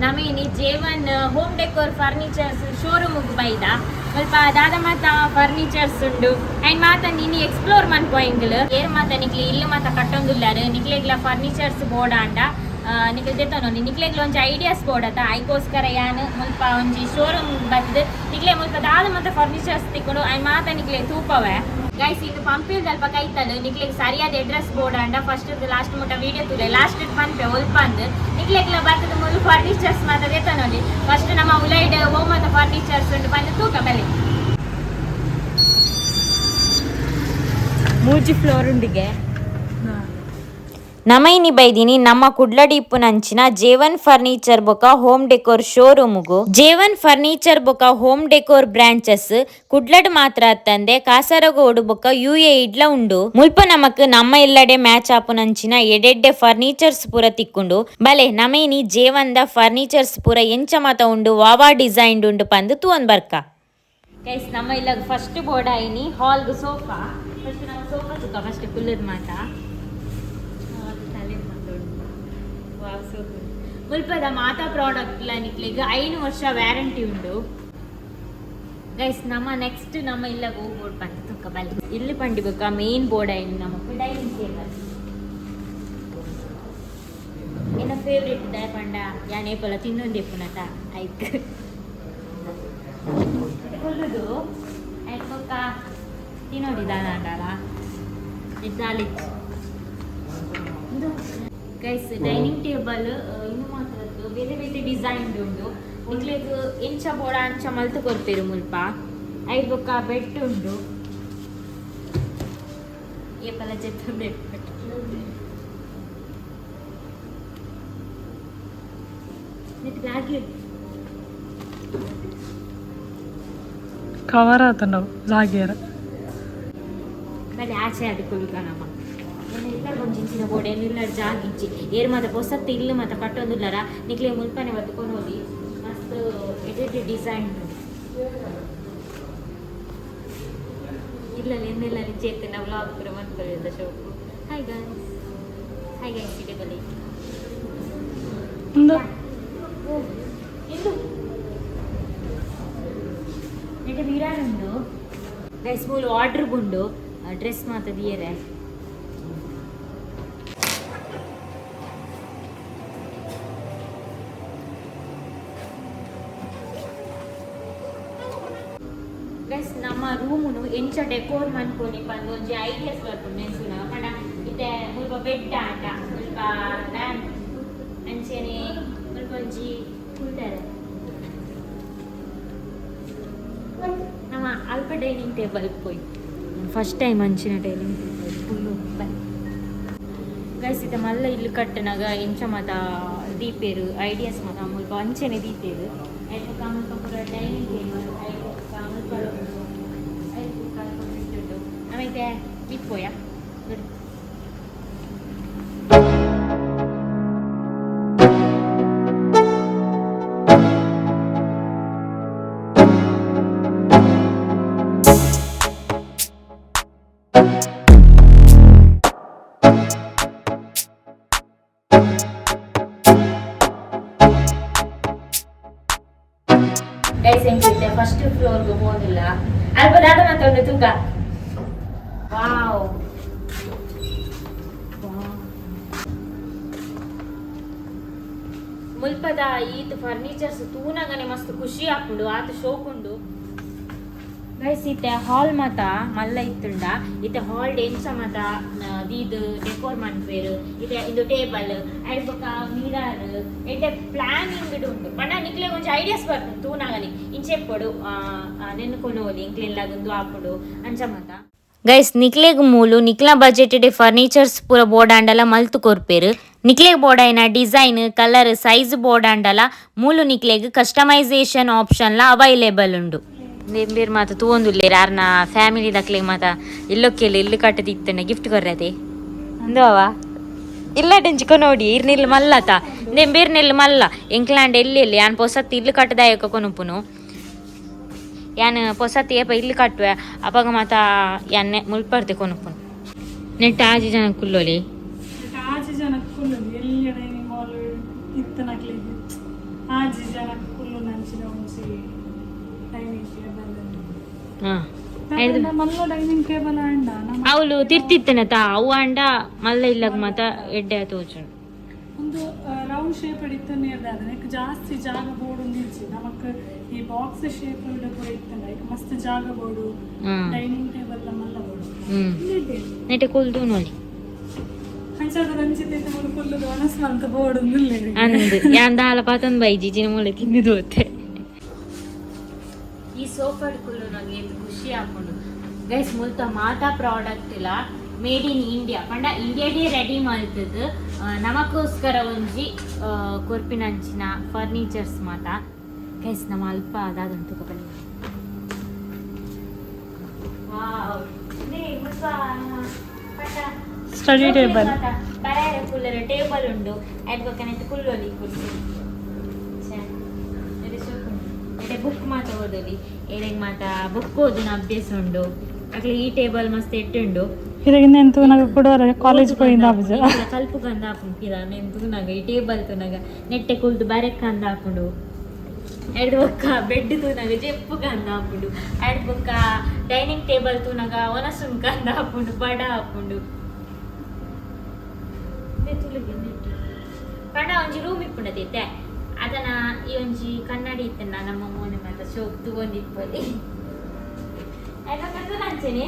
ನಮೀನಿ Jeevan home decor furnitures showroom ಬೈದ. ಸ್ವಲ್ಪ ದಾದ ಮಾತ ಫರ್ನಿಚರ್ಸ್ ಉಂಡು ಅಂಡ್ ಮಾತ ನಿನಿ ಎಕ್ಸ್ಪ್ಲೋರ್ ಮನ್ಪೋ ಎಂಗಲ್. ಏರ್ ಮಾತ ನಿಕ್ಲೆ ಇಲ್ಲು ಮಾತ ಕಟ್ಟೊಂದುಲ್ಲಾರು, ನಿಕ್ಲೆಗ್ಲ ಫರ್ನಿಚರ್ಸ್ ಬೋರ್ಡ್ ಆಂಡ ನಿಕ್ಲೆ ದೆತ್ತೊನೊಲಿ. ನಿಕ್ಲೆಗ್ಲ ಒಂಜಿ ಐಡಿಯಾಸ್ ಬೋಡತ, ಐಕೋಸ್ಕರ ಯಾನ್ ಮುಲ್ಪ ಒಂಜಿ ಶೋರೂಮ್ ಬತ್ತದು ನಿಕ್ಲೆ ಮುಲ್ಪ ದಾದ ಮಾತ ಫರ್ನಿಚರ್ಸ್ ತಿಕ್ಕುಂಡು ಐನ್ ಮಾತ ನಿಕ್ಲೆ ತೂಪವೆ. ಗೈಸ್, ಇದು ಪಂಪಿಲ್ದಲ್ಪ ಕೈತಲ್. ನಿಕ್ಲೆಗ್ ಸರಿಯಾದ ಅಡ್ರೆಸ್ ಬೋರ್ಡ್ ಆಂಡ ಫಸ್ಟ್ ಲಾಸ್ಟ್ ಮುಟ್ಟ ವಿಡಿಯೋ ತೂಲೆ, ಲಾಸ್ಟ್ ಪನ್ಪೆ ಒಲ್ಪ ಅಂದ್. ನಿಕ್ಲೆಗ್ಲ ಬತ್ತದ ಮುಲು ಫರ್ನಿಚರ್ಸ್ ಮಾತ ದೆತ್ತೊನೊಲಿ. ಫಸ್ಟ್ ನಮ್ಮ ಉಲೈಡ್ ಓ ಮಾತ ಫರ್ನಿಚರ್ಸ್ ಉಂಡು ಬಂದು ತೂಕ ಬಲೆ. ಮೂಜಿ ಫ್ಲೋರ್ ಉಂಡಿಗೆ. ನಮೈನಿ ಬೈದಿನಿ ನಮ್ಮ ಕುಡ್ಲಡಿ ಇಪ್ಪುನಂಚಿನ ಜೇವನ್ ಫರ್ನಿಚರ್ ಬೊಕ ಹೋಮ್ ಡೆಕೋರ್ ಶೋರೂಮ್ಗು. ಜೇವನ್ ಫರ್ನಿಚರ್ ಬೊಕ ಹೋಮ್ ಡೆಕೋರ್ ಬ್ರಾಂಚಸ್ ಕುಡ್ಲಡ್ ಮಾತ್ರ ಅತ್ತಂದೆ ಕಾಸರಗೋಡು ಬೊಕ ಯುಎ ಇಡ್ಲ ಉಂಡು. ಮುಲ್ಪ ನಮಕ್ ನಮ್ಮ ಇಲ್ಲಡೆ ಮ್ಯಾಚ್ ಆಪುನಂಚಿನ ಎಡೆಡ್ಡೆ ಫರ್ನಿಚರ್ಸ್ ಪೂರ ತಿಕ್ಕುಂಡು. ಬಲೆ ನಮೈನಿ ಜೇವನ್ದ ಫರ್ನಿಚರ್ಸ್ ಪೂರ ಎಂಚ ಮಾತ ಉಂಡು, ವಾವಾ ಡಿಸೈನ್ ಉಂಡು ಪಂದ್ ತೂವೊಂದ್ ಬರ್ಕ. ಗೈಸ್, ನಮ್ಮ ಇಲ್ಲ ಫಸ್ಟ್ ಬೋರ್ಡ್ ಆಯಿನಿ ಹಾಲ್ಗ್ ಸೋಫಾ. ಫಸ್ಟ್ ನಮ್ಮ ಸೋಫಾ ತುಕ ಫಸ್ಟ್ ಕುಲ್ಲದ್ ಮಾತ. ವಾವ್, ಸೋ ಮುಲ್ಪದ ಮಾತಾ ಪ್ರಾಡಕ್ಟ್ ನಿಕ್ಲೆಗ್ 5 ವರ್ಷ ವ್ಯಾರಂಟಿ ಉಂಡು. ಗೈಸ್, ನಮ್ಮ ನೆಕ್ಸ್ಟ್ ನಮ್ಮ ಇಲ್ಲ ಬೋರ್ಡ್ ಪಂಡ ತುಕ್ಕ ಬಲ್ಲಿ. ಇಲ್ಲಿ ಪಂಡಿ ಬೊಕ್ಕ ಮೇನ್ ಬೋರ್ಡ್ ಆಯಿನಿ ನಮಕ್ ಡೈನಿಂಗ್ ಟೇಬಲ್. ಎನ್ನ ಫೇವ್ರೆಟ್ ದಾಯ ಪಂಡ ಯಾನ್ ಏಪಲ ತಿನ್ನೊಂದು ಇಪ್ಪುನತ, ಐಕ್ ಕುಲ್ಲುದು ಐಕ್ ಬೊಕ್ಕ ತಿನ್ನೋಡಿ ದಾದಾಂಡಲ ಇದ್ದಾಲಿಚ್. ಗೈಸ್, ಡೈನಿಂಗ್ ಟೇಬಲ್ ಇನ್ನು ಮಾತ್ರ ಬೇರೆ ಬೇರೆ ಡಿಸೈನ್ ಉಂಡು. ನಿಕ್ಲೆಗ್ ಎಂಚ ಬೋಡ ಅಂಚ ಮಲ್ತು ಕೊರ್ಪೇರು ಮುಲ್ಪ. ಐದ್ ಬೊಕ್ಕ ಬೆಡ್ ಉಂಡು. ಏಪಲ ಜೆತ್ತೊಂದು. ಲಾಗಿ. ಕವರ್ ಆತಂಡವು ಜಾಗಿಯರ. ಬಲೆ, ಆಚೆ ಅದು ಕುಲ್ಕ. ನಮ್ಮ ಎಲ್ಲ ಒಂಜಿಂಚಿನ ಬೋಡೆ ಎಲ್ಲ ಜಾಗಿಂಚಿ. ಏರ್ ಮಾತ ಪೊಸತ್ತು ಇಲ್ಲು ಮಾತ ಕಟ್ಟೊಂದುಲ್ಲರ, ನಿಕ್ಲೆ ಮುಲ್ಪನೆ ಬತ್ಕೊಂಡು ಹೋಗಿ. ಮಸ್ತ್ ಎಡೆಡ್ ಡಿಸೈನ್. ಇಲ್ಲ, ಎನ್ನೆಲ್ಲ ಚೇತನ ವ್ಲಾಗ್ ಪೂರ ಮನ್ಪೊಲಿದ ಶೋಕು. ಹಾಯ್ ಗೈಸ್, ಹಾಯ್ ಗೈಸ್, ಇದೆ ಬಲಿ. ಇಂದು. ಇಂದು ನೆಟೆ ಮಿರರ್ ಉಂಡು ಗೈಸ್. ಮೂಲು ಆರ್ಡರ್ ಉಂಡು, ಡ್ರೆಸ್ ಮಾತ ದಿಯರೆ. ಗೈಸ್, ನಮ್ಮ ರೂಮುನು ಎಂಚ ಡೆಕೋರ್ ಮನ್ಪೊಲಿ ಪಂದ್ ಒಂಜಿ ಐಡಿಯಾಸ್ ಬರ್ಪುಂಡು ನೆನ್ಸುನ ಪಂಡ. ಇತ್ತೆ ಮುಲ್ಪ ಬೆಡ್ ಆಂಡ, ಮುಲ್ಪ ಲ್ಯಾಂಪ್, ಅಂಚೆನೆ ಮುಲ್ಪ ಒಂಜಿ ಕುಲ್ದರೆ. ನಮ್ಮ ಅಲ್ಪ ಡೈನಿಂಗ್ ಟೇಬಲ್ ಪೋಯಿ. ಫಸ್ಟ್ ಟೈಮ್ ಅಂಚಿನ ಡೈನಿಂಗ್ ಟೇಬಲ್ ಫುಲ್ಲು. ಗೈಸ್, ಇತ್ತೆ ಮಲ್ಲ ಇಲ್ಲು ಕಟ್ಟನಾಗ ಎಂಚ ಮಾತ ದೀಪೇರು, ಐಡಿಯಾಸ್ ಮಾತ ಮುಲ್ಪ ಅಂಚೆನೆ ದೀಪೇರು. ಐತ ಮುಲ್ಪ ಪೂರ ಡೈನಿಂಗ್ ಟೇಬಲ್. ಐತ ಮುಲ್ಪ ಉಂಡು, ಐತ ಬೊಕ್ಕ ಅಲ್ಪ ಬೆಡ್ ಉಂಡು. ಆಮೇಲೆ ಮಿತ್ತ್ ಪೋಯ. Guys, ಎಂಚಿತ್ತೆ first ಫ್ಲೋರ್ಗೆ ಪೋದಿಲ್ಲ. ಅಲ್ಪ ದಾದ ಮಾತೊಂಡು ತೂಕ. ವಾವ್, ಮುಲ್ಪದ ಈತ್ ಫರ್ನಿಚರ್ಸ್ ತೂನಗನೆ ಮಸ್ತ್ ಖುಷಿ ಆಪುಂಡು, ಆತ ಶೋಕುಂಡು. ಗೈಸ್, ಇತ್ತೆ ಹಾಲ್ ಮಾತ ಮಲ್ಲ ಇತ್ತುಂಡ. ಇತ್ತೆ ಹಾಲ್ ಎಂಚ ಮಾತ ದೀದ್ ಡೆಕೋರ್ ಮನ್ಪೇರು. ಇತ್ತೆ ಇಂದು ಟೇಬಲ್, ಐಡ್ ಬೊಕ್ಕ ಮಿರರ್, ಎಡ್ಡೆ ಪ್ಲಾನಿಂಗ್ ಉಂಟು. ಪಂಡ ನಿಕ್ಲೆಗ್ ಒಂಜಿ ಐಡಿಯಾಸ್ ಬರ್ಪುಂಡು ತೂನಾಗನೆ, ಇಂಚೆಪ್ಪೊಡು, ನೆನ್ಕೊನೋಲಿ, ಇಂಕ್ಲೆಲ್ಲಾಗುಂದು ಆಪುಂಡು ಅಂಚ ಮಾತ. ಗೈಸ್, ನಿಕ್ಲೆಗ್ ಮೂಲು ನಿಕ್ಲ ಬಜೆಟ್ ಫರ್ನಿಚರ್ಸ್ ಪೂರ ಬೋಡಾಂಡಲ ಮಲ್ತು ಕೊರ್ಪೇರು. ನಿಕ್ಲೆಗ್ ಬೋಡಾಯಿನ ಡಿಸೈನ್, ಕಲರ್, ಸೈಜ್ ಬೋಡಾಂಡಲ ಮೂಲು ನಿಕ್ಲೆಗ್ ಕಸ್ಟಮೈಸೇಷನ್ ಆಪ್ಷನ್ ಲ ಅವೈಲೇಬಲ್ ಉಂಡು. ಬೇರ್ ಮಾತ ತೂವೊಂದುಲ್ಲೇರ್. ಆರ್ನ ಫ್ಯಾಮಿಲಿ ದಕ್ಲೆಗ್ ಮಾತ ಇಲ್ಲೊಕ್ಕೆಲ್ಲ ಇಲ್ಲು ಕಟ್ಟದಿತ್ತಂಡ ಗಿಫ್ಟ್ ಕೊರ್ರದೆ ಅಂದು ಅವ ಇಲ್ಲ ಡೆಂಚಿಕೊ ನೋಡಿ. ಇರ್ನಿಲ್ ಮಲ್ಲತ ಬೇರ್ನೆಲ್ ಮಲ್ಲ ಎಂಕ್ಲಾಂಡ ಎಲ್ಲಿ ಎಲ್ಲಿ ಯಾನ್ ಪೊಸತ್ ಇಲ್ಲು ಕಟ್ಟದಾಯಕ ಕೊನುಪುನು. ಯಾನ್ ಪೊಸತ್ ಏಪ ಇಲ್ಲು ಕಟ್ಟುವೆ, ಅಪಗ ಮಾತ ಯಾನ್ ಮುಲ್ಪರ್ತೆ ಕೊನುಪುನು. ನೆಟ್ಟ್ ಆಜಿ ಜನ ಕುಲ್ಲೊಲಿ. ಆಜಿ ಜನ ಕುಲ್ಲೊಲಿ. ಎಲ್ಲಿ ಡೈನಿಂಗ್ ಹಾಲ್ ಇತ್ತನಕ್ಲೆಗ್. ಆಜಿ ಜನ ಕುಲ್ಲು ನಂಚಿನ ಒಂಜಿ ಡೈನಿಂಗ್ ಟೇಬಲ್. ಹಾ. ಮಲ್ಲ ಡೈನಿಂಗ್ ಟೇಬಲ್ ಆಂಡ ನಮ್ಮ. ಅವಳು ತಿರ್ತಿತ್ತನ ತಾ ಅವು ಅಂಡ ಮಲ್ಲ ಇಲ್ಲಗ್ ಮಾತ ಎಡ್ಡೆ ತೋಚುಂಡು. ಒಂದು ರೌಂಡ್ ಶೇಪ್ ಇತ್ತನೇ ಅದಕ್ಕೆ ಜಾಸ್ತಿ ಜಾಗ ಬೋರ್ಡ್ ನಿಲ್ಸಿ ನಮಕ್ ಈ ಬಾಕ್ಸ್ ಶೇಪ್ ಪೂರ ಇತ್ತಂಡ ಈಗ ಮಸ್ತ್ ಜಾಗ ಬೋರ್ಡು. ಡೈನಿಂಗ್ ಟೇಬಲ್ ಮಲ್ಲ ಬೋರ್ಡು. ನೆಟೆ ಕುಲ್ದು ನೋಡಿ. ಅಂಚಾದ ರಂಜಿತ ಕುಲ್ಲುದು ಒಣಸ್ ಮಂತ ಬೋರ್ಡ್ ಇಲ್ಲ. ಅಂದ್ ಯಾನ್ ದಾಲ ಪಾತೊಂದು ಬೈ ಜಿಜಿನ ಮೂಲೆ ತಿಂದಿದ್ದು ಹೋತೆ. ಈ ಸೋಫಾಡ್ ಕುಲ್ಲು ನಂಗೆ ಏತ್ ಖುಷಿ ಆಪುಂಡು ಗೈಸ್. ಮುಲ್ತ ಮಾತಾ ಪ್ರಾಡಕ್ಟ್ ಇಲ್ಲ ಮೇಡ್ ಇನ್ ಇಂಡಿಯಾ ಪಂಡ ಇಂಡಿಯಾಡೇ ರೆಡಿ ಮಲ್ತದ್ದು ನಮಕ್ಕೋಸ್ಕರ ಒಂಜಿ ಕೊರ್ಪಿನಂಚಿನ ಫರ್ನಿಚರ್ಸ್ ಮಾತ. ಗೈಸ್, ನಮ್ಮ ಅಲ್ಪ ಅದಾದಂತು ಬನ್ನಿ. ವಾವ್, ನೇ ಮುಲ್ಪ ಪಂಡ ಸ್ಟಡಿ ಟೇಬಲ್. ಬರಾರೆ ಕುಲ್ಲರೆ ಟೇಬಲ್ ಉಂಡು. ಐಟ್ ಬೊಕ್ಕ ಕುಲ್ಲೊಲಿ ಕುರ್ಸಿ. ಛೆ, ಎಡೆ ಶೋಕ್ ಉಂಡು. ಎಡೆ ಬುಕ್ ಮಾತ ಓದೊಲಿ. ಎಡೆಗ್ ಮಾತ ಬುಕ್ ಓದುನ ಅಭ್ಯಾಸ ಉಂಡು ಅಕ್ಲೆ. ಈ ಟೇಬಲ್ ಮಸ್ತ್ ಎಟ್ಟುಂಡು. ಇದರಿಂದ ಎಂತ ಕೂಡ ಕಾಲೇಜ್ ಪೋಯಿಂದ ಅಬ್ಜ. ಕಲ್ಪು ಕಂದ ಆಪುಂಡು ಪಿರ ನೆನ್ ತೂನಗ. ಈ ಟೇಬಲ್ ತೂನಗ ನೆಟ್ಟೆ ಕುಲ್ದು ಬರೆಕ್ ಕಂದ ಆಪುಂಡು. ಎಡ್ದ್ ಬೊಕ್ಕ ಬೆಡ್ ತೂನಗ ಜೆಪ್ಪು ಕಂದ ಆಪುಂಡು. ಎಡ್ದ್ ಬೊಕ್ಕ ಡೈನಿಂಗ್ ಟೇಬಲ್ ತೂನಗ ಒನಸುನ್ ಕಂದ ಆಪುಂಡು, ಬಡ ಆಪುಂಡು. ಪಂಡ ಒಂಜಿ ರೂಮ್ ಇಪ್ಪುಂಡತಿತ್ತೆ ಅದನ ಈ ಒಂಜಿ ಕನ್ನಡಿ ಇತ್ತಂಡ ನಮ್ಮ ಮೋನೆ ಮಾತ ಶೋಕ್ ತೂವೊಂದಿಪ್ಪೊಲಿ. ಅಂಚೆನೆ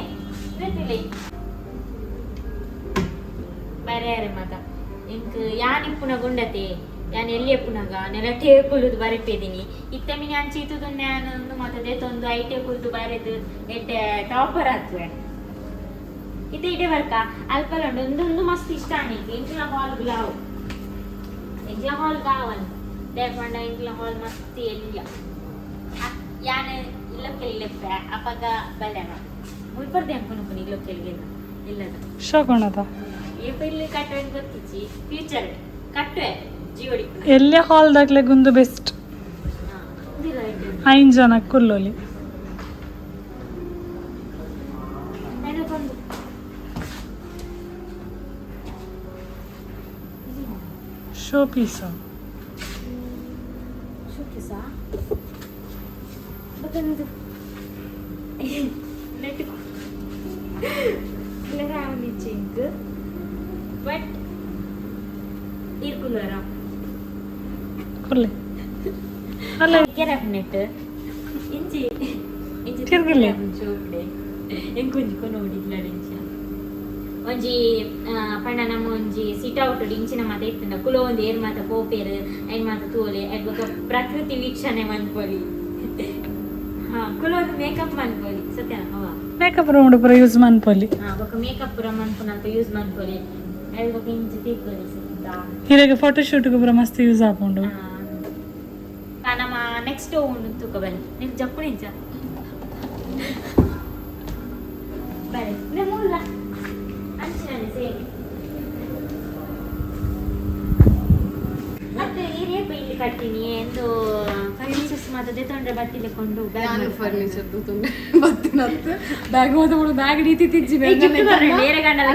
ತುಲೆ ಬರೆಯಾರೆ ಮಾತ. ಎಂಕ್ ಯಾನ್ ಇಪ್ಪುನ ಗುಂಡತೆ ಯಾನ್ ಎಲ್ಲಿ ಎಪ್ಪುನಗ ನೆಲ ಟೇಕುಲುದು ಬರೆಪೇದಿನಿ. ಇತ್ತೆ ಮಿನಿ ಅಂಚೆ ಇತ್ತುದು ನಾನು ಒಂದು ಮಾತ ದೇತೊಂದು ಐಟೆ ಕುಲ್ದು ಬರೆದು ಎಡ್ಡೆ ಟಾಪರ್ ಆತ್ವೆ. ಇತ್ತೆ ಇಡೆ ಬರ್ಕ ಅಲ್ಪಲ ಉಂಡು. ಒಂದೊಂದು ಮಸ್ತ್ ಇಷ್ಟ ಆನಿಕ್. ಎಂಕ್ಲ ಹಾಲ್ ಗ್ಲಾವ್, ಎಂಕ್ಲ ಹಾಲ್ ಗಾವನ್ ದೇಪಂಡ ಎಂಕ್ಲ ಹಾಲ್ ಮಸ್ತ್ ಎಲ್ಯ. ಯಾನ್ ಇಲ್ಲಕ್ಕೆಲ್ಲೆಪ್ಪೆ ಅಪಗ ಬಲ್ಲೆವ ಮುಲ್ಪರ್ದೆ ಅಂಕುನು ಇಲ್ಲಕ್ಕೆಲ್ಗೆಲ್ಲ ಇಲ್ಲದ. ಶೋಕೋಣದ. ಏಪ ಇಲ್ಲಿ ಕಟ್ಟುವೆ ಗೊತ್ತಿಚ್ಚಿ, ಫ್ಯೂಚರ್ ಕಟ್ಟುವೆ ಜಿಯೋಡಿ. ಎಲ್ಲೇ ಹಾಲ್ ದಾಗ್ಲೆ ಗುಂದು ಬೆಸ್ಟ್. ಐನ್ ಜನ ಕುಲ್ಲೊಲಿ. ಬಂದು ಶೋ ಪೀಸ್. ಶೋಕೇಸಾ ಬತ್ತಂದು ನೆಟ್ ಚಿಂಕ್ ಬಟ್ ಇರ್ಕುಲ್ವರ. ಕುಲ್ಲೆ ಅಲ್ಲ. ನೆಟ್ ಇಂಚಿ ಇಂಚಿ. ತಿರ್ಗುಲೆ. ಚೋಕ್ಡೆ ಎಂಕೊಂಜಿ ಕೊನೋಡಿ ಇಂಚ ಒಂಜಿ ಪಂಡ ನಮ್ಮ ಒಂಜಿ ಸಿಟ್ ಔಟ್ ಇಂಚಿನ ಮಾತ ಇತ್ತಂಡ ಕುಲೋ ಒಂದು ಏರ್ ಮಾತ ಪೋಪೇರು ಐನ್ ಮಾತ ತೋಲೆ. ಐಟ್ ಬೊಕ್ಕ ಪ್ರಕೃತಿ ವೀಕ್ಷಣೆ ಮನ್ಪೊಲಿ. ಹಾ, ಕುಲೋ ಒಂದು ಮೇಕಪ್ ಮನ್ಪೊಲಿ ಸತ್ಯನ ಅವ. ಮೇಕಪ್ ರೂಮ್ ಪೂರ ಯೂಸ್ ಮನ್ಪೊಲಿ. ಹಾ, ಬೊಕ್ಕ ಮೇಕಪ್ ಪೂರ ಮನ್ಪುನಲ್ಪ ಯೂಸ್ ಮನ್ಪೊಲಿ. ಐಟ್ ಬೊಕ್ಕ ಇಂಚಿ ತಿರ್ಗೊಲಿ ಸುತ್ತ. ಇರೆಗ್ ಫೋಟೋ ಶೂಟ್ ಪೂರ ಮಸ್ತ್ ಯೂಸ್ ಆಪುಂಡು. ಆ, ನಮ್ಮ ನೆಕ್ಸ್ಟ್ ಉಂಡು ತೂಕ ಬನ್ನಿ. ನಿಮ್ ಜಪ್ಪು ನಿಂಚ ಬರೆ ನೆ ಮುಲ್ಲ ಅಂಚಿನಲ್ಲಿ ಸೇಮ್. ಮತ್ತೆ ಈ ರೇಪ ಇಲ್ಲಿ ಕಟ್ತೀನಿ ಎಂದು ಫರ್ನಿಚರ್ಸ್ ಮಾತ್ರ ತೊಂದ್ರೆ ಬತ್ತಿಲೆ ಕೊಂಡು. ನಾನು ಫರ್ನಿಚರ್ ತೂತುಂಡೆ ಬತ್ತಿನತ್ತು ಬ್ಯಾಗ್ ಮಾತ ಬ್ಯಾಗ್ ರೀತಿ ತಿಜ್ಜಿ. ಗಿಫ್ಟ್ ಕೊರ್ರೆ ಏರೆಗಾಂಡಲ.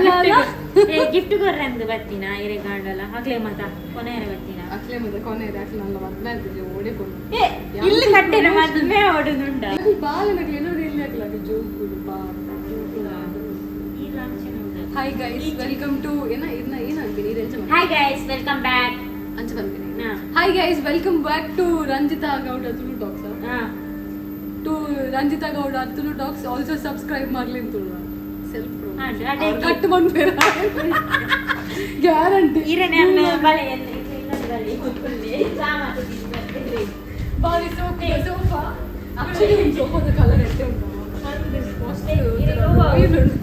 ಗಿಫ್ಟ್ ಕೊರ್ರೆ ಅಂದು ಬತ್ತಿನ ಏರೆಗಾಂಡಲ ಹಾಕ್ಲೆ ಮಾತ ಕೊನೆಯರೆ ಬತ್ತಿನ. ಅಕ್ಲೆ ಮತ್ತೆ ಕೊನೆ ಇದೆ. ಅಕ್ಲೆ ನನ್ನ ಮದ್ವೆ ಆಗ್ತಿದ್ದೆ ಓಡೆ ಕೊಂಡು. ಏ, ಇಲ್ಲಿ ಕಟ್ಟಿನ ಮದ್ವೆ ಓಡುದುಂಡ. ಬಾಲ ನಕ್ಲೆ ಏನೋ ಎಲ್ಲಿ ಹಾಕ್ಲಾಕ ಜೋಕುಡು ಪಾಪ. ಹಾಯ್ ಗೈಸ್, welcome to ಏನ ಇದನ್ನ ಏನು ಅಂತೀನಿ ಇದು ಎಂಚ. Hi guys, welcome back. ಅಂಚ ಬಂತೀನಿ. Hi guys, welcome back to Ranjita Gowda Tulu Talks. To Ranjita Gowda Tulu Talks also subscribe ಮಾಡ್ಲಿ ಅಂತ ಸೆಲ್ಫ್ ಅದೇ. ಕಟ್ ಮಾಡ್ಬೇಡ, ಗ್ಯಾರಂಟಿ. ಈರನೆ ಅನ್ನ ಬಲೆ ಇನ್ನೊಂದು ಬಲೆ ಕುತ್ಕೊಳ್ಳಿ. ಚಾ ಮಾತಾಡ್ತೀನಿ. ಬಾರಿ ಸೋಫಾ ಸೋಫಾ ಆಕ್ಚುಲಿ ಒಂದು ಸೋಫಾದ ಕಲರ್ ಎಟ್ಟೆ ಉಂಟು.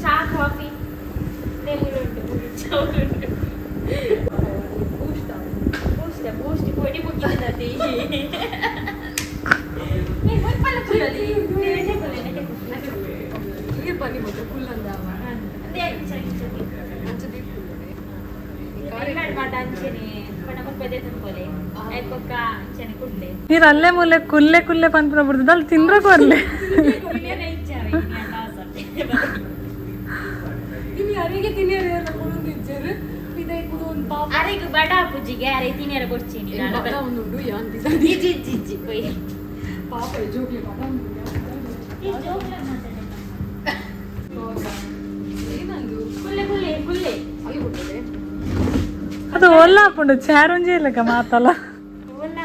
ಚಾ ಕಾಫಿ ಟೇಬಲ್ ಉಂಟು, ಚಾ ಉಂಟು. ಬೂಸ್ಟ್ ಬೂಸ್ಟ್ ಪೊಡಿ ಮುಗಿದತಿ. ನೀರು ಪನಿ ಮತ್ತೆ ಕುಲ್ಲಂದ ಅಂಚ ದೀಪ್ ನೀರು ಅಲ್ಲೇ ಮೂಲೆ ಕುಲ್ಲೆ ಕುಲ್ಲೆ ಪನ್ಪುನ ಬರ್ತದೆ ಅಲ್ಲಿ ತಿಂದ್ರ ಕೊರ್ಲೆ. ಇನ್ನು ಯಾರಿಗೆ ತಿನ್ನಿಯರು ಕುಡೊಂದಿಜ್ಜರು ಪಿದೈ ಕುಡೋಂದು. ಒಂದು ಪಾಪ. ಅರೆಗ್ ಬಡ ಪೂಜಿಗೆ ಅರೆ ತಿನ್ಯರ ಕೊಡ್ತೀನಿ. ಬಡ ಒಂದು ಯಾನ್. ಇಜ್ಜಿ ಇಜ್ಜಿ ಇಜ್ಜಿ ಪೊಯ್. ಪಾಪ ಜೋಕ್ಲೆ ಬಡ ಉಂಡು. ಈ ಜೋಕ್ಲೆ ಮಾತಾಡ. ಏನಂದು? ಕುಲ್ಲೆ ಕುಲ್ಲೆ ಕುಲ್ಲೆ. ಅಯ್ಯೋ ಹುಟ್ಟದೆ. ಅದು ಒಲ್ಲ ಹಾಕೊಂಡು ಚಾರ್ ಒಂಜಿ ಇಲ್ಲಕ ಮಾತಲ್ಲ. ಒಲ್ಲ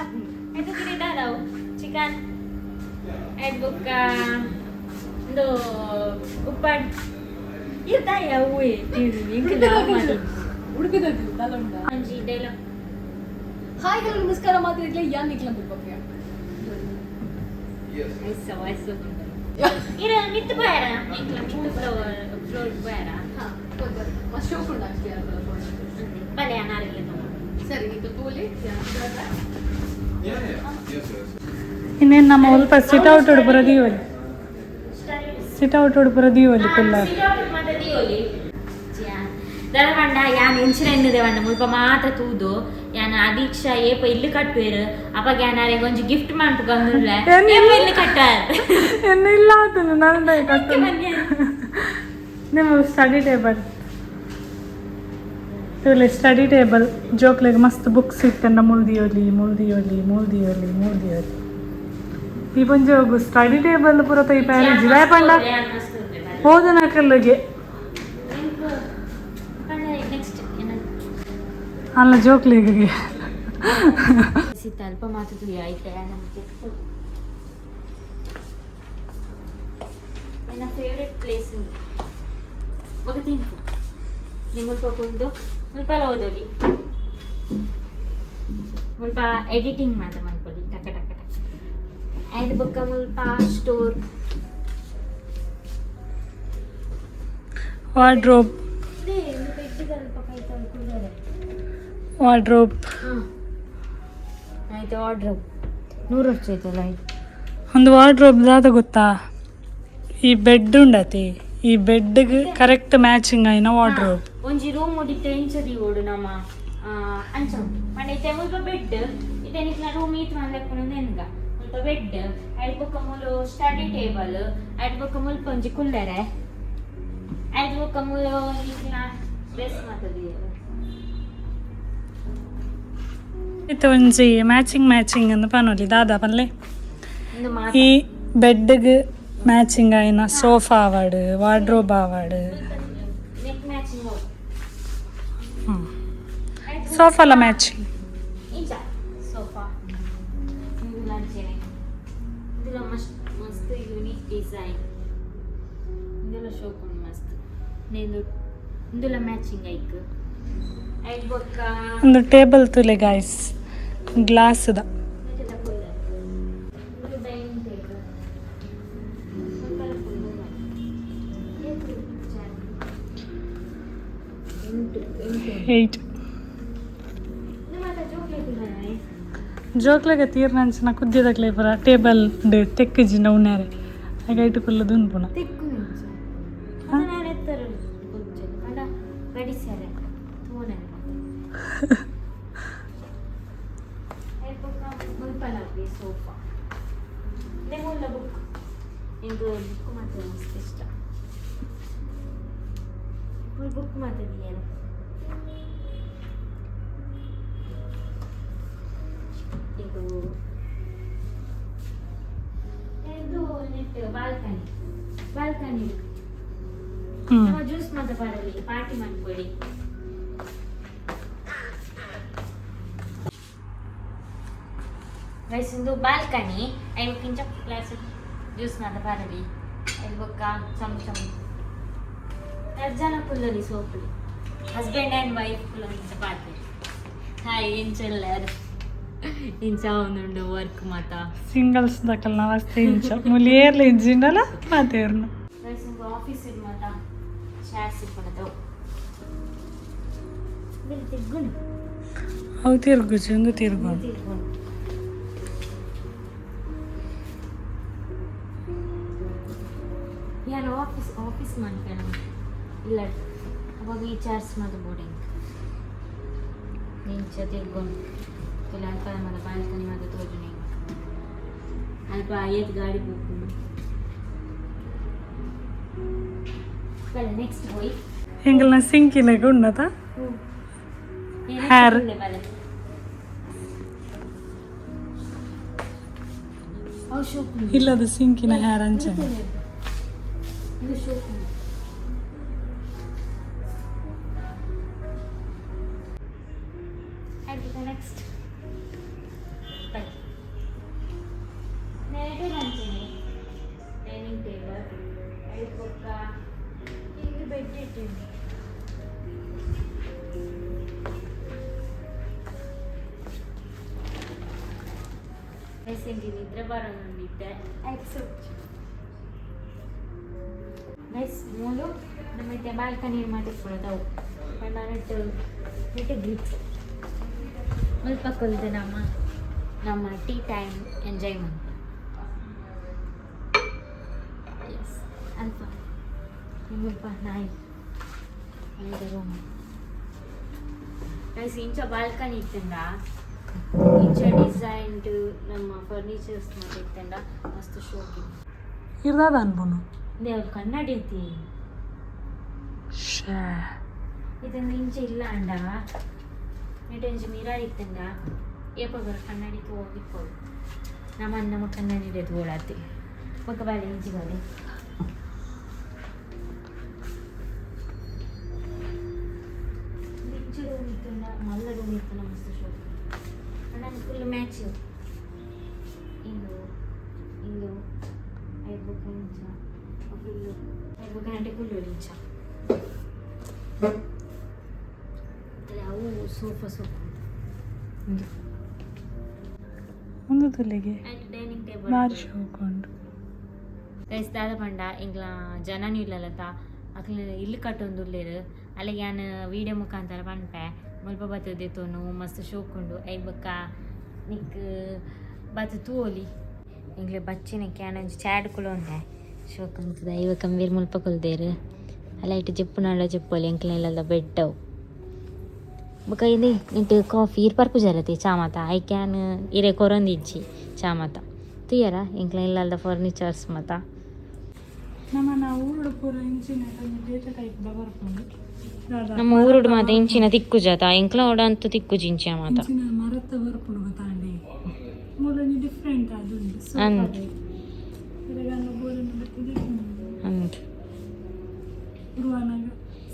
ಐದು ಕಿರಿ ದಾದಾವು ಚಿಕನ್ ಐದು ಬೊಕ್ಕ ಒಂದು ಉಪ್ಪಾಡ್ ಇರ್ತಾಯ ಹೂವೆ ಎಂಕ್ ಮಾಡಿ. ಉಡುಪಿದದ್ದು ತಲುಂಡ. ಒಂಜಿ ಡೈಲಾಗ್. ಹಾಯ್ ಹಲೋ ನಮಸ್ಕಾರ ಮಾತಾಡಿದ್ಲೆ ಯಾನ್ ನಿಕ್ಲ ಬಗ್ಗೆ. ಐಸ ವಯಸ್ಸು ಇರ ಮಿತ್ತು ಬಾರ ಎಂಕ್ಲ ಮಿತ್ತು ಫ್ಲೋರ್ ಫ್ಲೋರ್ ಬಾರ. ಹಾ ಮಸ್ತ್ ಶೋಕ್ ಉಂಡು ಆಕ್ಚುಲಿ ಅಲ್ಲ. ಬಲೆ ಅನಾರಿಲ್ಲ. ಸರಿ ನಿಕ್ಲ ಪೋಲಿ. ಇನ್ನೇನು ನಮ್ಮ ಒಲ್ಪ ಸಿಟ್ ಔಟ್ ಉಡುಪುರ ದೀವಲಿ, ಸಿಟ್ ಔಟ್ ಉಡುಪುರ ದೀವಲಿ ಕುಲ್ಲ. ದಳವಂಡ ಯಾನ್ ಎಂಚಿನ ಎನ್ನುದೆ ವಂಡ ಮುಲ್ಪ ಮಾತ್ರ ತೂದು ಯಾನ್ ಅದೀಕ್ಷಾ ಏಪ ಇಲ್ಲು ಕಟ್ಟುವೇರು ಅಪಗ ಯಾನ್ ಅರೆಗ್ ಒಂಜಿ ಗಿಫ್ಟ್ ಮನ್ಪುಗಂದುಲ್ಲ. ಏಪ ಇಲ್ಲು ಕಟ್ಟಾರ್? ಎನ್ನು ಇಲ್ಲ ಆತನು ನನ್ನ ಕಟ್ಟು. ನಿಮ್ಮ ಸ್ಟಡಿ ಟೇಬಲ್ ಇವ್ಲೆ ಸ್ಟಡಿ ಟೇಬಲ್ ಜೋಕ್ಲೆಗ್ ಮಸ್ತ್ ಬುಕ್ಸ್ ಇತ್ತಂಡ ಮುಲ್ದಿಯೋಲಿ ಮುಲ್ದಿಯೋಲಿ ಮುಲ್ದಿಯೋಲಿ ಮುಲ್ದಿಯೋಲಿ. ಈ ಒಂಜಿ ಹೋಗು ಸ್ಟಡಿ ಟೇಬಲ್ ಪೂರ ತೈ ಪ್ಯಾರೇಜ್ ಪಂಡ ಓದನ ಕಲ್ಲುಗೆ. ನೆಕ್ಸ್ಟ್. ಅಲ್ಲ ಜೋಕ್ಲೆಗೆ. ಸಿತ್ತ ಅಲ್ಪ ಮಾತು ಆಯ್ತಾ ನಮಗೆ ನನ್ನ ಫೇವ್ರೆಟ್ ಪ್ಲೇಸ್ ఒక ತಿಂತು ನಿಮ್ಮ ಮುಲ್ಪ ಕುಂದು ಮುಲ್ಪ ಓದೋಲಿ ಮುಲ್ಪ ಎಡಿಟಿಂಗ್ ಮಾತ್ರ ಮನ್ಕೊಳ್ಳಿ ಟಕ ಟಕ ಟಕ ಆಯ್ತು ಬೊಕ್ಕ ಮುಲ್ಪ ಸ್ಟೋರ್. ವಾರ್ಡ್ರೋಬ್. ಇದೆ ಒಂದು ಬೆಡ್ ಅಲ್ಪ ಕೈತ ಕುಳ್ಳರೆ. ವಾರ್ಡ್ರೋಬ್. ಹಾಂ ಆಯ್ತು ಆರ್ಡ್ರ್ 100 ವರ್ಷ ಆಯ್ತಲ್ಲ ಆಯ್ತು. ಒಂದು ವಾರ್ಡ್ರೋಬ್ ದಾದ ಗೊತ್ತಾ? ಈ ಬೆಡ್ ಉಂಡತಿ ಈ ಬೆಡ್ಗೆ ಕರೆಕ್ಟ್ ಮ್ಯಾಚಿಂಗ್ ಆಯ್ನ ವಾರ್ಡ್ರೋಬ್. ಒಂಜಿ ರೂಮ್ ಉಡಿತ್ತೆ ಇಂಚದಿ ಓಡು ನಮ್ಮ ಅಂಚ ಉಂಟು ಪಂಡ ಇತ್ತೆ ಮುಲ್ಪ ಬೆಡ್ ಇತ್ತೆ ನಿಕ್ಲ ರೂಮ್ ಈತ್ ಮನ್ಲೆಕ್ಕುನು ನೆನ್ಗ ಮುಲ್ಪ ಬೆಡ್ ಐಟ್ ಬೊಕ್ಕ ಮೂಲು ಸ್ಟಡಿ ಟೇಬಲ್ ಐಟ್ ಬೊಕ್ಕ ಮುಲ್ಪ ಒಂಜಿ ಕುಲ್ಲೆರೆ ಐಟ್ ಬೊಕ್ಕ ಮೂಲು ನಿಕ್ಲ ಡ್ರೆಸ್ ಮಾತದಿ. ಇತ್ತೆ ಒಂಜಿ ಮ್ಯಾಚಿಂಗ್ ಮ್ಯಾಚಿಂಗ್ ಅಂದ್ ಪನೊಲಿ ದಾದಾ ಪನ್ಲೆ. ಇಂದು ಮಾತ. ಈ ಬೆಡ್ಗೆ ಮ್ಯಾಚಿಂಗ್ ಆಯ್ನ ಸೋಫಾ ಆವಾಡ್ ವಾರ್ಡ್ರೋಬ್ ಆವಾಡ್. ನೆಕ್ ಮ್ಯಾಚಿಂಗ್. ಸೋಫಾಲ ಮ್ಯಾಚಿಂಗ್. ಇಂಚ ಸೋಫಾ ಇಂದುಲ ಅಂಚೆನೆ ಇಂದುಲ ಮಸ್ತ್ ಮಸ್ತ್ ಯೂನಿಕ್ ಡಿಸೈನ್ ಇಂದುಲ ಶೋಕ್ ಉಂಡು ಮಸ್ತ್ ನೇಂದು ಇಂದುಲ ಮ್ಯಾಚಿಂಗ್ ಐಕ್ ಐಕ್ ಬೊಕ್ಕ. ಒಂದು ಟೇಬಲ್ ತುಲೆ ಗಾಯ್ಸ್ ಗ್ಲಾಸ್ದ. ಇಂದೆಲ್ಲ ಕುಲ್ಲರೆ. ಇಂದು ಡೈನಿಂಗ್ ಟೇಬಲ್ ಮುಲ್ಪಲ ಕುಲ್ಲರೆ. ಏತ್ chair? ಎಂಟು ಎಂಟು. 8. ಇಂದು ಮಾತ ಜೋಕ್ಲೆ ಕುಲ್ಲರೆ. ಜೋಕ್ಲೆಗ ತೀರ್ನಂಚಿನ ಕುದ್ಯದಕ್ಲೆ ಪೂರ ಟೇಬಲ್ ತೆಕ್ಕಿಜಿನ ಉಣ್ಯಾರೆ ಆಗ ಐಟು ಕುಲ್ಲು ದುನ್ಪುಣ. ತೆಕ್ಕು ಇಂಚ ಅದು ನಾನು ಎತ್ತರ ಕುಲ್ಚೆ ಪಂಡ ಗಡಿಸರೆ ತೂನೆ ಮುಲ್ಪಲ ಸೋಫಾ ಮುಲ್ಲ ಬುಕ್ ಇಂದು ಬುಕ್ ಮಾತ್ರ ಮಸ್ತ್ ಇಷ್ಟ ಮುಲ್ ಬುಕ್ ಮಾತಾಡಿಯಲ್ಲ. ಇದು ಇದು ನೆಟ್ ಬಾಲ್ಕನಿ ಬಾಲ್ಕನಿ. ನಮ್ಮ ಜ್ಯೂಸ್ ಮಾತ್ರ ಬರಲಿ ಪಾರ್ಟಿ ಮಾಡ್ಕೊಳ್ಳಿ ಗೈಸ್. ಇಂದು ಬಾಲ್ಕನಿ ಐವ ಕಿಂಚ ಗ್ಲಾಸ್ ಜ್ಯೂಸ್ ಮಾತ್ರ ಬರಲಿ ಐದು ಬೊಕ್ಕ ಚಮ್ ಚಮ್ ಎರಡು ಜನ ಕುಲ್ಲಲಿ ಸೋಪುಲಿ ಹಸ್ಬೆಂಡ್ ಆ್ಯಂಡ್ ವೈಫ್ ಕುಲ್ಲೊಂಚ ಪಾತೆ ಹಾಯ್ ಇಂಚೆಲ್ಲಾರು ಇಂಚ ಒಂದುಂಡು ವರ್ಕ್ ಮಾತ. ಸಿಂಗಲ್ಸ್ ದಕಲ್ನ ವಸ್ತು ಇಂಚ ಮುಲಿ ಏರ್ಲ ಇಜ್ಜಿಂಡಲ ಮಾತೇರ್ನು. ಗೈಸ್ ಇಂದು ಆಫೀಸ್ ಇದು ಮಾತ ಚೇರ್ಸ್ ಇಪ್ಪಣದವು ತಿಗ್ಗುನು. ಅವು ತಿರುಗುಜಿ ಒಂದು ತಿರುಗು. ತಿರ್ಗುನು. ಯಾನು ಆಫೀಸ್ ಆಫೀಸ್ ಮಾಡ್ಕಣ ಇಲ್ಲ ಅವಾಗ ಈ ಚೇರ್ಸ್ ಮಾತ ಬೋರ್ಡಿಂಗ್ ನಿಂಚ ತಿರ್ಗುನು ತುಲೆ ಅಲ್ಪ ಮಾತ ಬಾಲ್ಕನಿ ಮಾತ ತೋಜುನಿ ಅಲ್ಪ ಏತ್ ಗಾಡಿ ಬೋಪುಂಡು ಬಲೆ ನೆಕ್ಸ್ಟ್ ಹೋಯ್. ಎಂಗಲ್ನ ಸಿಂಕ್ ಇಲ್ಲಗ ಉನ್ನತ. Hair. ಇಲ್ಲದ ಸಿಂಕಿನ ಹೇರ್ ಅಂಚನೆ. ನೆಕ್ಸ್ಟ್ dining table ಬೊಕ್ಕ ಇಂದು ಬೆಡ್ ಇಟ್ಟಿನಿ. ಇಂಗಿ ನಿದ್ರೆ ಬರೋಂದಿದ್ದೆ. ಗೈಸ್, ಮೂಲು ನಮ್ಮ ಬಾಲ್ಕನಿ ಮಾತಿಟ್ಕೊಳ್ಳೋದವು ನೆಟ್ಟು ನೆಟ್ಟು ಗ್ರಿಪ್ ಮುಲ್ಪ ಕೊಲ್ದು ನಮ್ಮ ನಮ್ಮ tea time enjoy ಮಾಡ್ತೀವಿ. ಎಸ್, ಅಲ್ಪ ಮುಲ್ಪ ನಾಯಿ ರೂಮ್. ಗೈಸ್, ಇಂಚ ಬಾಲ್ಕನಿ ಇತ್ತಂಡ, ಇಂಚ ಡಿಸೈನ್ಡ್ ನಮ್ಮ ಫರ್ನಿಚರ್ಸ್ ಮಾಡಿತ್ತಂಡ, ಮಸ್ತ್ ಶೋಕಿ. ಇರ್ದಾದ ಅನ್ಬೋನು. ದೇವ್ರ ಕನ್ನಡಿ ಐತಿ. ಶೇ. ಇದೊಂದು ಇಂಚ ಇಲ್ಲ ಅಂಡ, ನೆಟ್ ಒಂಜಿ ಮಿರರ್ ಇತ್ತಂಡ, ಏಪ ಬರ ಕನ್ನಡಿ ತೋಗಿಪ್ಪೋದು. ನಮ್ಮ ನಮ್ಮ ಕನ್ನಡಿ ತೋಳಾತಿ. ಬೊಕ್ಕ ಬಾಲೆ, ಇಂಚಿ ಬಾಲೆ. ಇಂಚ ರೂಮ್ ಇತ್ತಂಡ, ಮಲ್ಲ ರೂಮ್ ಇತ್ತಂಡ, ಮಸ್ತ್ ಶೋಕ್. ಅಣ್ಣ, ಫುಲ್ ಮ್ಯಾಚ್. ಇಂದು ಇಂದು ಐದು ಬೊಕ್ಕ ಇಂಚ ಫುಲ್ಲು ಐದು ಗಂಟೆ ಕುಲ್ಲು ಇಂಚ. ಅಲ್ಲ, ಅವು ಸೋಫಾ ಸೋಫಾ ಇಂದು. ಒಂದು ತುಲಿಗೆ ಡೈನಿಂಗ್ ಟೇಬಲ್. ಬಾರಿ ಶೋಕುಂಡು. ಗೈಸ್, ದಾದ ಪಂಡ ಎಂಕ್ಲ ಜನನೂ ಇಲ್ಲಲತ್ತ, ಅಕ್ಲ ಇಲ್ಲು ಕಟ್ಟೊಂದುಲ್ಲೆರ್. ಅಲ್ಲಿಗೆ ಯಾನ್ ವೀಡಿಯೋ ಮುಖಾಂತರ ಪನ್ಪೆ, ಮುಲ್ಪ ಬತ್ತದೆ ತೋನು, ಮಸ್ತ್ ಶೋಕುಂಡು. I ಬೊಕ್ಕ ನಿಕ್ ಬತ್ತು ತೂವೊಲಿ. ಎಂಕ್ಲೆ ಬಚ್ಚಿನ ಕ್ಯಾನೊಂಜಿ ಚಾಡ್ ಕುಲೊಂದೆ, ಶೋಕ್ ಅಂತದ. ಇವ ಕಂಬೀರ್ ಮುಲ್ಪ ಕುಲ್ದೇರ್. ಅಲ್ಲ, ಇಟ್ಟು ಜೆಪ್ಪುನಾಡ ಜೆಪ್ಪೊಲಿ. ಎಂಕ್ಲ ಇಲ್ಲದ ಬೆಡ್ ಅವು. ಬೊಕ್ಕ ಇಂದೇ ನಿಂಟ್ ಕಾಫಿ ಇರ್ ಪರ್ಪುಜರತಿ ಚಾ ಮಾತ. I can ಇರೆ ಕೊರೊಂದಿಜ್ಜಿ ಚಾ ಮಾತ. ತೂಯರ ಎಂಕ್ಲ ಇಲ್ಲದ ಫರ್ನಿಚರ್ಸ್ ಮಾತ. ನಮ್ಮ ನಾವು ಊರುಡು ಪೂರ ಇಂಚಿನ ಬೇತೆ ಟೈಪ್ ದ ಬರ್ಪುಂಡು ದಾದ. ನಮ್ಮ ಊರುಡು ಮಾತ ಇಂಚಿನ ತಿಕ್ಕುಜಾತ. ಎಂಕ್ಲ ಓಡಂತು ತಿಕ್ಕುಜಿ ಇಂಚಿನ ಮಾತ. ಇಂಚಿನ ಮರತ್ತ ಬರ್ಪುಂಡು ಗೊತ್ತಾಂಡಿ. ಮೂಲೊಂಜಿ ಡಿಫ್ರೆಂಟ್ ಆದುಂಡು. ಅಂದ್. ಬೋಲನ್ನು ಬತ್ತಿದೆ. ಅಂದ್. ಉರುವನಾಗ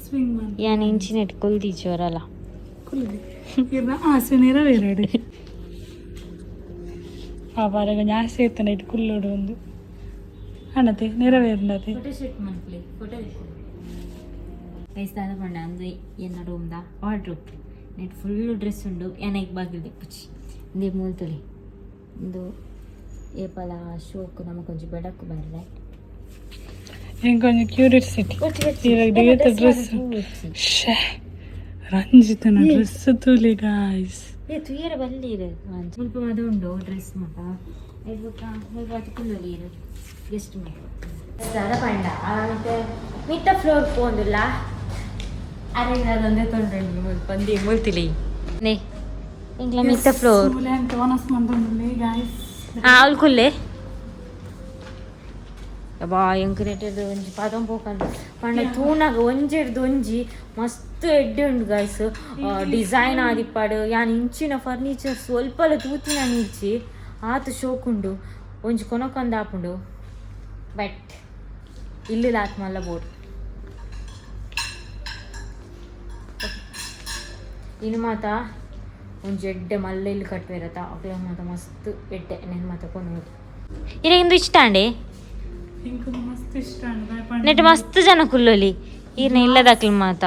ಸ್ವಿಂಗ್ ಮಂತ್. ಯಾನ್ ಇಂಚಿನೆಟ್ ಕುಲ್ದಿಜ್ಜಿ ವರಲ. ಕುಲ್ಲುದಿ. ಇರ್ನ ಆಸೆ ನೆರವೇರಡು. ಪಾಪ, ಅರೆಗ್ ಒಂಜಿ ಆಸೆ ಇತ್ತಂಡ ಇಟ್ಟು ಕುಲ್ಲೋಡು ಒಂದು ಅಣ್ಣತೆ ನೆರವೇರ್ನತೆ. ಫೋಟೋ ಶೂಟ್ ಮನ್ಪುಲೆ, ಫೋಟೋ. ಗೈಸ್, ದಾದ ಪಂಡ ಅಂದು ಎನ್ನ ರೂಮ್ದ wardrobe net full dress ಉಂಡು. ಯಾನೈಕ್ ಬಾಗಿಲ್ ದೆಪ್ಪುಚಿ. ಇಂದೇ ಮೂಲ್ತೊಲಿ ಇಂದು ಏಪಲ ಶೋಕ್ ನಮಕೊಂಜಿ ಬೆಡಕು ಬರ್ರೆ. ಎಂಕೊಂಜಿ ಕ್ಯೂರಿಯಾಸಿಟಿ, ಇವಾಗ ಏತ ಡ್ರೆಸ್? ಶೇ, ರಂಜಿತನ ಡ್ರೆಸ್ ತೂಲಿ ಗಾಯ್ಸ್. ಏ, ತುಯ್ಯರ ಬಲ್ಲಿರು. ಮುಲ್ಪ ಮಾತ ಉಂಡು ಡ್ರೆಸ್ ಮಾತ. ಬೊಕ್ಕ ಮುಲ್ಪ ಮಾತ ಕುಲ್ಲೊಲಿ ಗೆಸ್ಟ್ ಮಾತ. ದಾದ ಪಂಡ ಮತ್ತೆ ಮಿತ್ತ ಫ್ಲೋರ್ ಪೋಂದುಲ್ಲ. ಅರೆ, ಅದೊಂದೇ ತೊಂದರೆ ಮುಲ್ಪ ಒಂದೇ ಮುಲ್ತಿಲಿ ನೇ ಎಂಕ್ಲ ಮಿತ್ತ ಫ್ಲೋರ್. ಅಂತ ಓನಸ್ ಮಂತೊಂದುಲ್ಲೆ ಗಾಯ್ಸ್. ಹಾಂ, ಅವ್ಲು ಕುಲ್ಲೆ ಬಾ. ಎಂಕ್ ನೆಟ್ಟೆರ್ದು ಒಂಜಿ ಪದಂ ಪೋಕಂದು ಪಂಡ ತೂನಾಗ ಒಂಜೆರ್ದು ಒಂಜಿ ಮಸ್ತ್ ಎಡ್ಡೆ ಉಂಡು ಗಾಯ್ಸ್. ಡಿಸೈನ್ ಆದಿಪ್ಪಾಡು. ಯಾನ್ ಇಂಚಿನ ಫರ್ನಿಚರ್ ಸ್ವಲ್ಪಲ ತೂತಿನ ಇಜ್ಜಿ, ಆತ್ ಶೋಕುಂಡು. ಒಂಜಿ ಕೊನೊಕೊಂದು ಆಪುಂಡು, ಬಟ್ ಇಲ್ಲು ಆತ್ ಮಲ್ಲ ಬೋರ್ಡ್. ಇನ್ನು ಮಾತ ಒಂಜಿ ಎಡ್ಡೆ ಮಲ್ಲ ಇಲ್ಲು ಕಟ್ಟುವೆರತ. ಅಕ್ಲೆ ಮಾತ ಮಸ್ತ್ ಎಡ್ಡೆ ನೆನ್ ಮಾತ ಕೊನೊಡು. ಇರೆ ಇಂದು ಇಷ್ಟ ಅಂಡೆ. ಎಂಕ್ ಮಸ್ತ್ ಇಷ್ಟ ಉಂಡು. ನೆಟ್ ಮಸ್ತ್ ಜನ ಕುಲ್ಲೊಲಿ. ಈರ್ನ ಇಲ್ಲದಕ್ಲು ಮಾತ.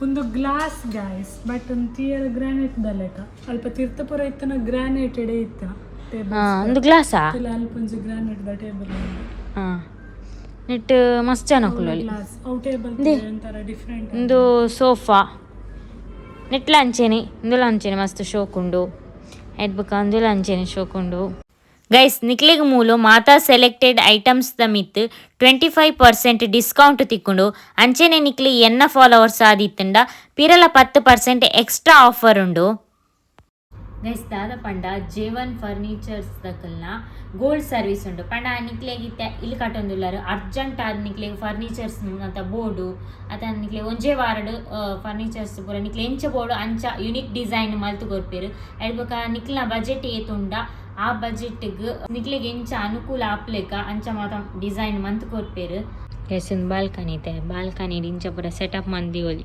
ಒಂದು glass guys, but ಒಂದು ತೀಯರ ಗ್ರಾನೈಟ್ ದ ಲೆಕ್ಕ. ಅಲ್ಪ ತೀರ್ಥಪುರ ಇತ್ತನ ಗ್ರಾನೈಟ್ ಎಡೆ ಇತ್ತನ ಟೇಬಲ್. ಹಾ, ಒಂದು ಗ್ಲಾಸಾ? ಅಲ್ಪ ಒಂಜಿ ಗ್ರಾನೈಟ್ ದ ಟೇಬಲ್. ಹಾ, ನೆಟ್ ಮಸ್ತ್ ಜನ ಕುಲ್ಲೊಲಿ. ಗ್ಲಾಸ್ ಅವು ಟೇಬಲ್ ಒಂಥರ ಡಿಫ್ರೆಂಟ್. ಒಂದು ಸೋಫಾ ನೆಟ್ಲ ಅಂಚೆನೆ, ಇಂದುಲ ಅಂಚೆನೆ ಮಸ್ತ್ ಶೋಕ್ ಉಂಡು. ಐಟ್ ಬೊಕ್ಕ ಅಂದುಲ ಅಂಚೆನೆ ಶೋಕ್ ಉಂಡು. ಗೈಸ್, ನಿಕ್ಲೆಗ್ ಮೂಲು ಮಾತಾ selected items the ಮಿತ್ 25% ಡಿಸ್ಕೌಂಟ್ ತಿಕ್ಕುಂಡು. ಅಂಚೆನೆ ನಿಕ್ಲೆ ಎನ್ನ ಫಾಲೋವರ್ಸ್ ಆದಿತ್ತಂಡ ಪಿರಲ 10% ಎಕ್ಸ್ಟ್ರಾ ಆಫರ್ ಉಂಡು. ಗೈಸ್, ದಾದ ಪಂಡ ಜೇವನ್ ಫರ್ನಿಚರ್ಸ್ ದಕಲ್ನ ಗೋಲ್ಡ್ ಸರ್ವಿಸ್ ಉಂಡು. ಪಂಡ ನಿಕ್ಲೆಗ್ ಇತ್ತೆ ಇಲ್ಲಿ ಕಟ್ಟೊಂದುಲ್ಲಾರು, ಅರ್ಜೆಂಟ್ ಆದ್ ನಿಕ್ಲೆಗ್ ಫರ್ನಿಚರ್ಸ್ ಅಂತ ಬೋಡು ಅತ ನಿಕ್ಲೆ ಒಂಜೇ ವಾರಡ್ ಫರ್ನಿಚರ್ಸ್ ಪೂರ ನಿಕ್ಲೆ ಎಂಚ ಬೋಡು ಅಂಚ ಯುನಿಕ್ ಡಿಸೈನ್ ಮಲ್ತ್ ಕೊರ್ಪೆರ್. ಐಡ್ ಬೊಕ ನಿಕ್ಲ್ನ ಬಜೆಟ್ ಏತುಂಡ ಆ ಬಜೆಟ್ಗ್ ನಿಕ್ಲೆಗ್ ಎಂಚ ಅನುಕೂಲ ಆಪ್ಲೆಕ ಅಂಚ ಮಾತ ಡಿಸೈನ್ ಮಂತ್ ಕೊರ್ಪೆರ್. ಗೈಸ್, ಒಂದು ಬಾಲ್ಕನಿ ಇತ್ತೆ. ಬಾಲ್ಕನಿ ಇಂಚ ಪೂರ ಸೆಟಪ್ ಮಂದಿಯೊಲಿ.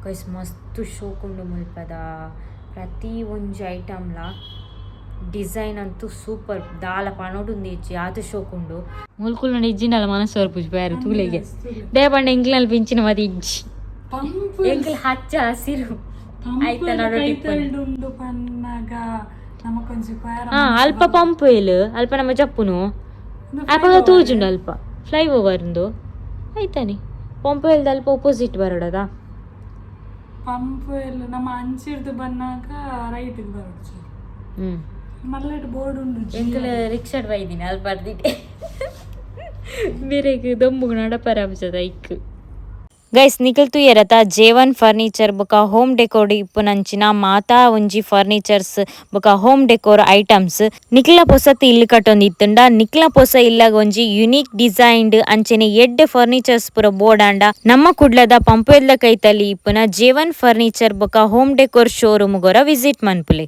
ಗೈಸ್, ಮಸ್ತ್ ಶೋಕುಂಡು ಮುಲ್ಪದ. ಪ್ರತಿ ಒಂಜಿ ಐಟಮ್ಲ ಡಿಸೈನ್ ಅಂತೂ ಸೂಪರ್. ದಾಲ ಪಣೋಡುಂದು ಇಜ್ಜಿ, ಆತು ಶೋಕುಂಡು. ಮುಲ್ಕುಲ್ ನೋಡಿ ಇಜ್ಜಿಂಡಲ ಮನಸ್ಸು ಬರ್ಪುಜಿ ಬೇರೆ ತೂಲೆಗೆ. ದೇಪಂಡ ಎಂಕ್ಲಲ್ಲಿ ಪಿಂಚಿನ ಮದಿ ಇಜ್ಜಿ. ಪಂಪ್. ಎಂಕ್ಲ ಹಚ್ಚ ಹಸಿರು ಆಯ್ತ ನಡುಟ್ ಇಪ್ಪುನು. ಉಂಡು ಪನ್ನಾಗ ನಮಕೊಂಜಿ ಪೇರ. ಹಾ, ಅಲ್ಪ ಪಂಪ್ ವೇಲ್, ಅಲ್ಪ ನಮ್ಮ ಜಪ್ಪುನು ಅಪಗ ತೂಜುಂಡು. ಅಲ್ಪ ಫ್ಲೈ ಓವರ್ ಉಂದು ಆಯ್ತಾನೆ. ಪಂಪ್ ವೇಲ್ದ ಅಲ್ಪ ಒಪೋಸಿಟ್ ಬರೋಡದ. ಪಂಪ್ ಎಲ್ಲ ನಮ್ಮ ಅಂಚಿರ್ದು ಬನ್ನಾಗ ರೈಟ್ ಬರೋಡು. ಮಲ್ಲೆಟ್ ಬೋರ್ಡ್ ಉಂಡು. ಎಂಕುಲು ರಿಕ್ಷಾಡ್ ಬೈದಿನಿ, ಅಲ್ಪ ಅರ್ದಿಟ್ಟೆ ಬೇರೆಗ್ ದೊಂಬುಗು ನಡಪರ ಆಪುಜದ ಐಕ್. ಗೈಸ್, ನಿಕಲ್ ತೂಯರತ ಜೇವನ್ ಫರ್ನಿಚರ್ ಬೊಕ ಹೋಮ್ ಡೆಕೋರ್ ಇಪ್ಪುನಂಚಿನ ಮಾತಾ ಒಂಜಿ ಫರ್ನಿಚರ್ಸ್ ಬೊಕ ಹೋಮ್ ಡೆಕೋರ್ ಐಟಮ್ಸ್. ನಿಕ್ಲ ಪೊಸತ್ ಇಲ್ಲ್ ಕಟ್ಟೊಂದು ಇತ್ತುಂಡ, ನಿಕ್ಲ ಪೊಸ ಇಲ್ಲಗ ಒಂಜಿ ಯುನೀಕ್ ಡಿಸೈನ್ಡ್ ಅಂಚನೆ ಎಡ್ಡೆ ಫರ್ನಿಚರ್ಸ್ ಪೂರ ಬೋಡಾಂಡ, ನಮ್ಮ ಕುಡ್ಲದ ಪಂಪೆಲ್ದ ಕೈತಲಿ ಇಪ್ಪುನ ಜೇವನ್ ಫರ್ನಿಚರ್ ಬೊಕ ಹೋಮ್ ಡೆಕೋರ್ ಶೋರೂಮ್ ಗೊರ ವಿಸಿಟ್ ಮನ್ಪುಲೆ.